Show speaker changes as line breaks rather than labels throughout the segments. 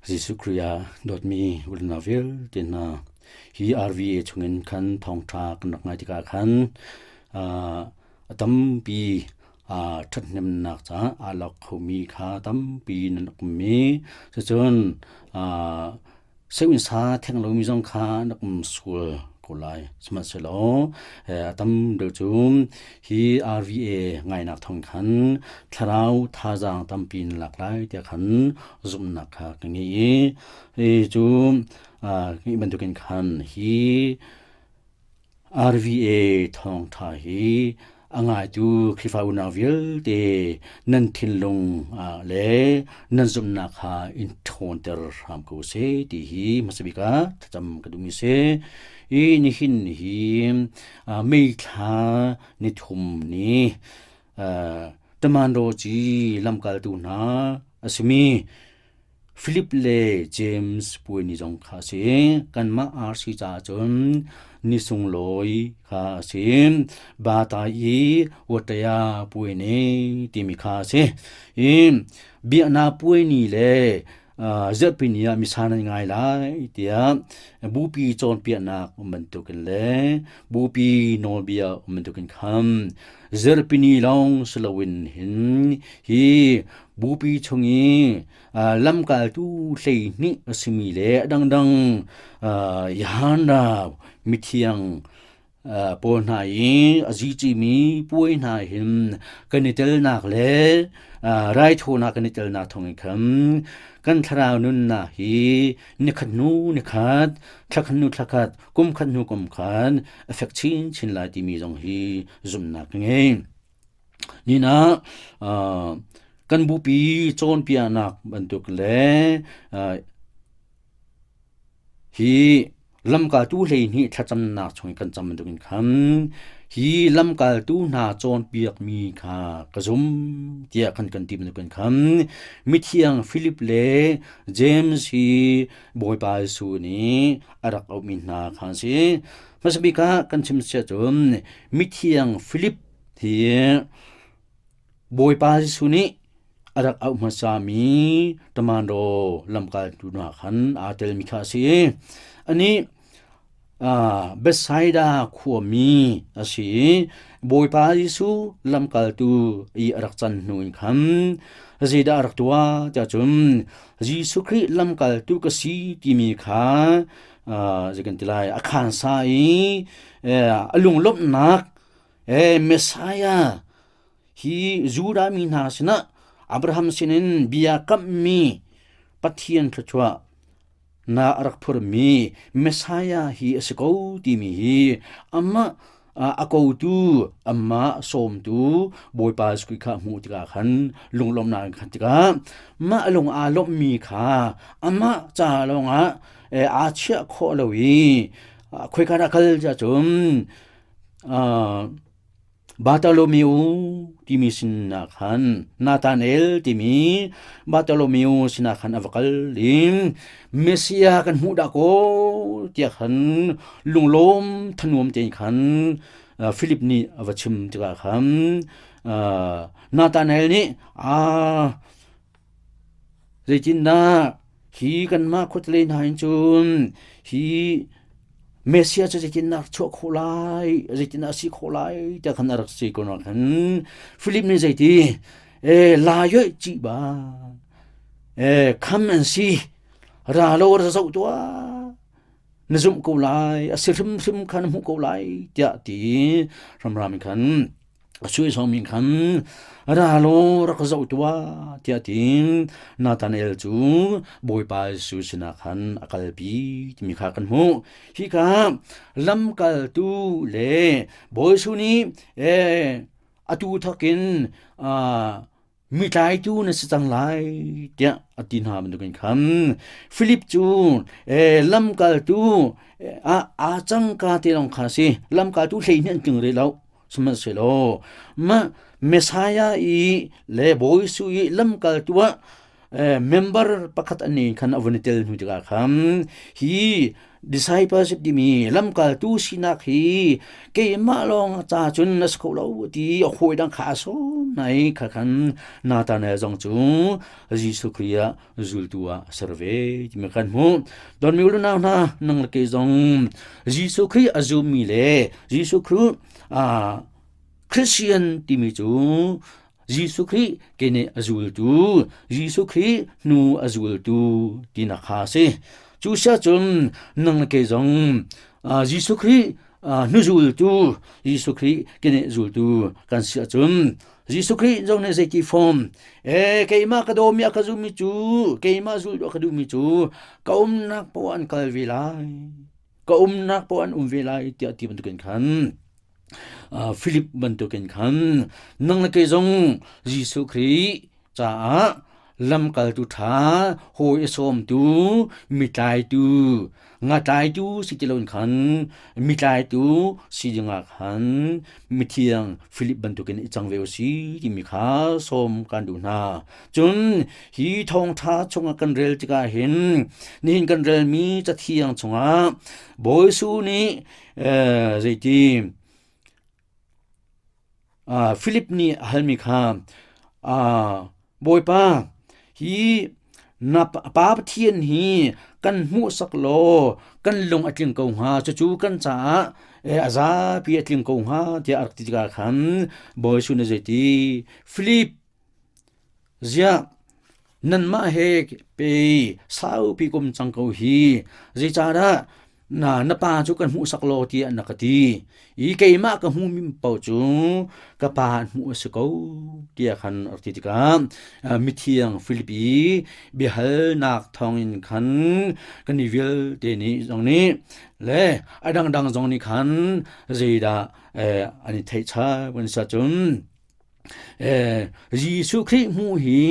Jesuh Khrih ah dawtmi unau vialte hna, hi RVA chungin khan thawngṭha kan rak ngai tikah khan a tampi ṭhathnemnak caah aa lak khomi kha tampi nan rak um i cucun Seuinn sa theng lomi zong kha an rak um sual ko lai. Sihmanhsehlaw a tam deuh cu hi RVA ngainak thawng khan thlarau thazaang tampi na lak lai tiah khan zumhnak kha ka ngei i hi cu hi bantukin khan hi RVA thawngṭha hi a ngaitu Khrihfa unau vialte nan thinlung ah le nan zumhnak kha in ṭhawnter hram ko seh ti hi hmasa bik ah thlacam ka duhmi a si. Hi nihin hi May thla nithum ni Tamanro ci lamkaltu hna a simi Philip le James puai ni zong kha a si. Kanmah RC caah cun ni sunglawi kha a si. Bata i Wataya puai ni timi kha a si. I biaknak puai ni le zarhpi ni ah misa nan ngai lai tiah bupi cawnpiaknak um bantukin le bupi nawlbia um bantukin khan zarhpi ni lawng si loin hin hi bupi chung i lamkaltu 12 a simi le a dangdang Yahanda mithiang pawl hna i a zicimi puai hna hin kan i telnak le raithawinak kan i telnak thawngin khan kan thlarau nunnak hi nikhat hnu nikhat, thlakhat hnu thlakhat, kumkhat hnu kumkhat a fek chinchin lai timi zong hi zumhnak ka ngei. Nihin ah kan bupi cawnpiaknak bantuk le hi lamkaltu 12 thlacamnak chung i kan cam bantukin khan hi lamkaltu hna cawnpiakmi kha ka zum tiah khan kan ti bantukin khan mithiang Philip le James hi Bawipa Jesuh nih a rak auhmi hna kha an si. Hmasa bik ah kan chim siah cun mithiang Philip Hi Bawipa Jesuh nih a rak auh hmasami Tamando lamkaltu hna khan aa telmi kha a si. Anih Bethsaida khuami a si i Bawipa Jesuh lamkaltu i a rak can hnu in khan zeidah a rak tuah tiah cun Jesuh Khrih lamkaltu ka si timi kha zei kan ti lai a khansa i a lunglawmhnak Messiah hi Judah mi hna sinah Abraham sinin bia kamhmi Pathian thluachuah na rak phurmi Messiah hi a si ko timi hi amah a kotu amah sawmtu Bawipa Jesuh kha hmuh tikah khan lunglawmhnak khan tikah mah lung aa lawmhmi kha amah ca lawngah aa chiah khawh lo i khoika dah kal tiah cun Bartholomew timi sinah khan Nathanael timi Bartholomew sinah khan a va kal i Messiah kan hmuh dah kaw tiah khan lunglawm thanuam tein khan Philip nih a va chim tikah khan Nathanael nih aa Zeitindah hi kanmah khuatelei hna hin cun hi Messiah cu zeitindah chuah khawh lai, zeitindah a si khawh lai tiah khan a rak si ko khan Philip nih zeiti e la yoih cih ba e come and see ra lo ra zoh tuah na zumh ko lai a si hrimhrim kha na hmuh ko lai tiah ti hramhram in khan A suaisawmi khan ra law rak zoh tuah tiah tiin Nathanael cu Bawipa Jesuh sinah khan a kalpi timi kha kan hmuh. Hika lamkaltu le Bawi Jesuh nih atu thawkin mi tlaitu na si cang lai tiah a ti hna bantukin khan Filip cu lamkaltu ah aa cangka te lawng kha a si lamkaltu 12 an tling rih lo sihmanhsehlaw mah Messiah i le Bawi Jesuh i lamkaltu ah member pakhat an ni khan a vun i tel hnu tikah khan hi Discipleship timi lamkaltu sinak hi keimah lawng ca cun na si kho lo ti a hawi dang kha a sawm hna i kha khan Nathanael zong cu Jesuh Khrih ah zultu ah a ser ve timi kan hmuh. Don mi unau hna nang le kei zong Jesuh Khrih a zummi le Jesuh Khrih Christian timi cu Jesuh Khrih keneh a zultu, Jesuh Khrih hnu a zultu tinak kha a si. Cu siahcun nang le kei zong Jesuh Khrih hnuzultu, Jesuh Khrih keneh zultu kan si ahcun Jesuh Khrih zong nih zeiti form e keimah ka dawmi a ka zummi cu keimah zultu a ka duhmi cu ka umnak poah an kal ve lai ka umnak poah an um ve lai tiah ti bantukin khan Philip bantukin khan nang le kei zong Jesuh Khrih caah lamkaltu ṭha, hawi a sawmtu, mitlaitu, ngatlaitu si ti loin khan mitlaitu si dingah khan mithiang Philip bantukin i cang ve u si timi kha sawm kan duh hna. Cun hi thawngṭha chungah kan rel tikah hin nihin kan relmi cathiang chungah Bawi Jesuh nih zeiti Philip nih a halmi kha Bawipa hi na pa Pathian hi kan hmuhsak law kan lung a tling ko hnga cucu kan caah a zapi a tling ko hnga tiah a rak ti tikah khan Bawi Jesuh nih zeiti Philip Ziah nanmah he pei saupi kum cang ko hi, zeicahdah na na pa cu kan hmuhsak law tiah na ka ti i keimah ka hmumi paoh cu ka pa an hmuh a si ko tiah khan a rak ti tikah mithiang Filipi biahalnak thawngin khan kan i vialte nih zong nih le a dangdang zong nih khan zeidah an i theih chap kan si ahcun Jesuh Khrih hmuh hi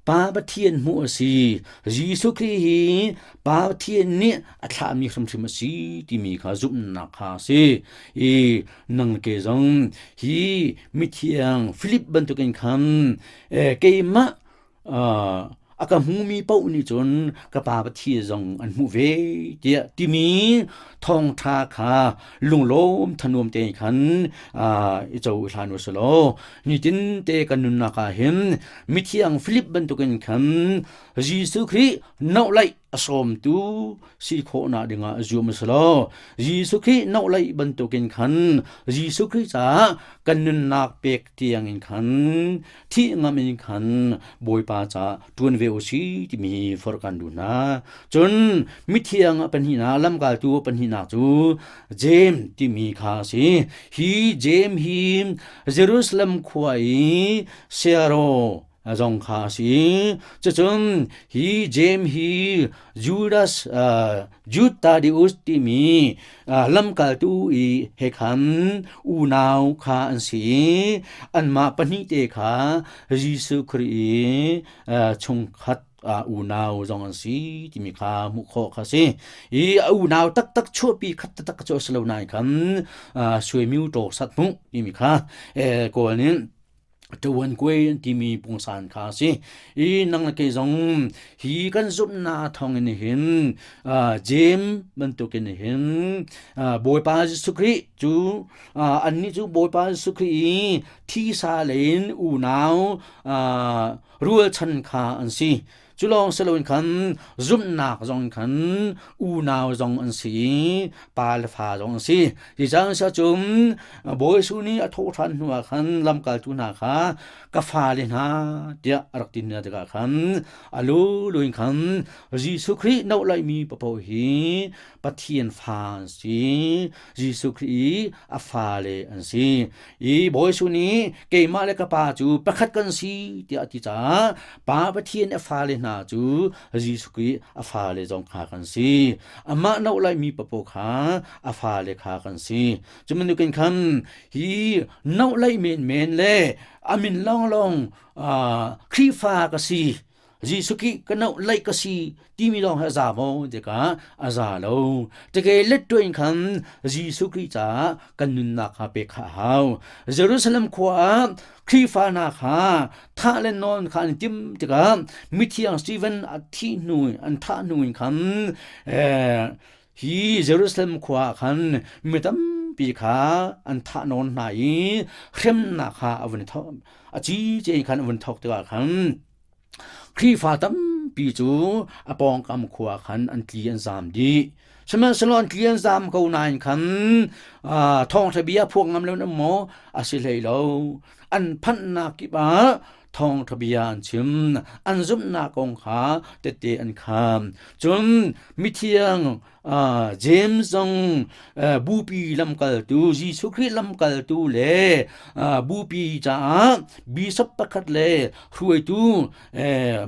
Pa Pathian hmuh a si. Jesuh Khrih hi Pa Pathian nih a thlahmi hrimhrim a si timi kha zumhnak kha a si. I nang ke zong hi mithiang Philip bantukin khan keimah a ka hmumi paoh nih cun ka pa Pathian zong an hmuh ve tiah timi thawngṭha kha lunglawm thanuam tein khan i co hlan u selaw nitin te kan nunnak ah hin mithiang Philip bantukin khan Jesuh Khrih nohlaih a sawmtu si khawhnak dingah zuam u selaw Jesuh Khrih nohlaih bantukin khan Jesuh Khrih caah kan nunnak pek tiangin khan thih ngam in khan Bawipa caah ṭuan ve u si timi forh kan duh hna. Cun mithiang a pahnihnak lamkaltu a pahnihnak cu Jeim timi kha a si. Hi Jeim hi Jerusalem khua i Siaro zong kha a si. Cucun hi Jeim hi Judas Jude Thaddeus timi lamkaltu i he khan unau kha an si i anmah pahnih te kha Jesuh Khrih i chungkhat unau zong an si timi kha hmuh khawh kha si. I a unau taktak chuahpi khat taktak cu a si lo nain khan suimiu ṭawk sat hmuh timi kha Kawl nih ṭuan kuai an timi pungsan kha a si. I nang le kei zong hi kan zumhnak thawngin hin Jeim bantukin hin Bawipa Jesuh Khrih cu annih cu Bawipa Jesuh Khrih i thisa lei in unau rualchan kha an si. Cu lawng si loin khan zumhnak zong khan unau zong an si i pa le fa zong an si. Hi caan si ahcun Bawi Jesuh nih a thawh ṭhan hnuah khan lamkaltu hna kha ka fale hna tiah a rak ti hna tikah khan a lulu in khan Jesuh Khrih nohlaihmi paoh hi Pathian fa an si. Jesuh Khrih i a fale an si. I Bawi Jesuh nih keimah le ka Pa cu pakhat kan si tiah a ti caah Pa Pathian a fale hna cu Jesuh Khrih a fale zong kha kan si. Amah noh laimi papoh kha a fale kha kan si. Cubantukin khan hi noh laih menmen le a min lawnglawng Khrihfa ka si Jesuh Khrih ka noh laih ka si timi lawng hi a za maw tikah a za lo. Tike let tuin khan Jesuh Khrih caah kan nunnak kha pek kha a hau. Jerusalem khua ah Khrihfa hna kha thah le nawn kha an tim tikah mithiang Stephen a thih hnu an thah hnu in khan eh, Hi Jerusalem khua ah khan mi tampi kha an thah nawn hna i hremnak kha a vun thawk a ci ce khan a vun thawk tikah khan Khrihfa tampi cu a pawngkam khua khan an tli an zaam dih. Sihmanhsehlaw an tli an zaam ko nain khan thawngṭha bia phuak ngam lo in maw a si hlei lo. An phanhnak kip ah thawngṭha bia an chim. An zumhnak kong kha tette an kham. Cun mithiang James zong bupi lamkaltu Jesuh Khrih lamkaltu le bupi caah bishop pakhat le hruaitu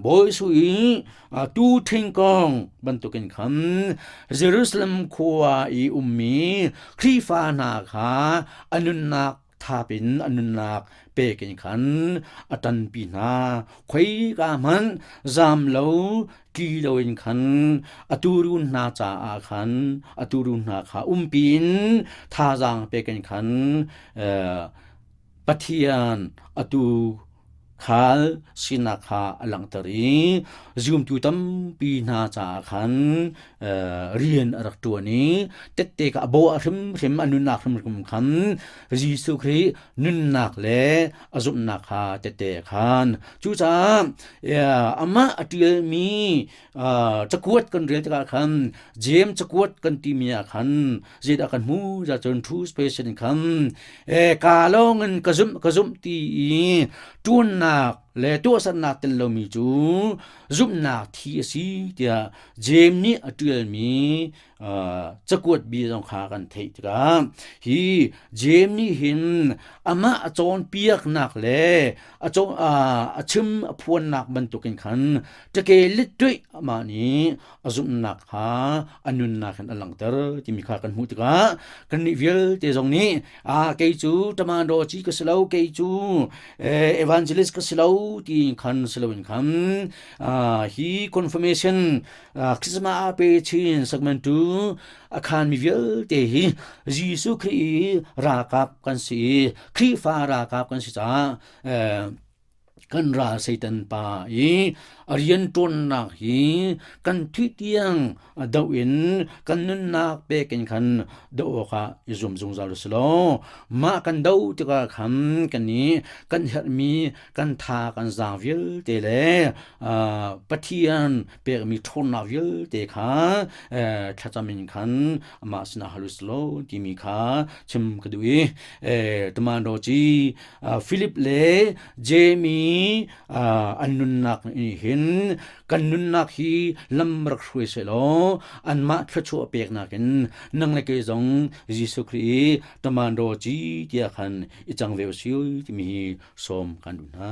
Bawi Jesuh i tu ṭhingkong bantukin khan Jerusalem khua i ummi Khrihfa hna kha a nunnak thap in a nunnak pek in khan a ṭanpi hna. Khoika hmanh zaam lo, tli loin khan a tuurun hna caah khan a tuurun hna kha umpi in thazaang pek in khan Pathian atu khal sinak kha a langhter i zumtu tampi hna caah khan rian a rak ṭuan i tette kha a bawh hrimhrim a nunnak hrimhrim khan Jesuh Khrih nunnak le a zumhnak kha tette khan cucaah amah a ṭialmi cakuat kan rel tikah khan Jeim cakuat kan timi ah khan zeidah kan hmu cun true space in khan e ka lawng in ka zumh ka zumh ti i ṭuannak le tuahsernak tel lomi cu zumhnak thi a si tiah Jeim nih a ṭialmi cakuat bia zong kha kan theih tikah hi Jeim nih hin amah a cawnpiaknak le a a chim a phuannak bantukin khan ṭake littuih amah nih a zumhnak kha a nunnak in a langhter timi kha kan hmuh tikah kannih vialte zong nih a kei cu tamando ci ka si lo kei cu evangelist ka si lo ti khan si loin khan hi confirmation Christmas a pe chin segment tu a khan mi vialte hi Jesuh Khrih i ralkap kan si i Khrihfa ralkap kan si caah kan ral Satan pa i a rianṭuannak hi kan thih tiang doh in kan nunnak pek in khan doh awkah i zuam zungzal u si law mah kan doh tikah khan kan i kan herhmi kan tha kan zaang vialte le Pathian pekmi ṭhawnnak vialte kha thlacam in khan amah sinah hal u si law timi kha chim ka duh i Tamando ci Philip le Jamie an nunnak nih hin kan nunnak hi lam rak hruai sehlaw anmah thluachuah peknak in nang le kei zong Jesuh Khrih i Tamando ci tiah khan i cang ve u si timi hi sawm kan duh hna.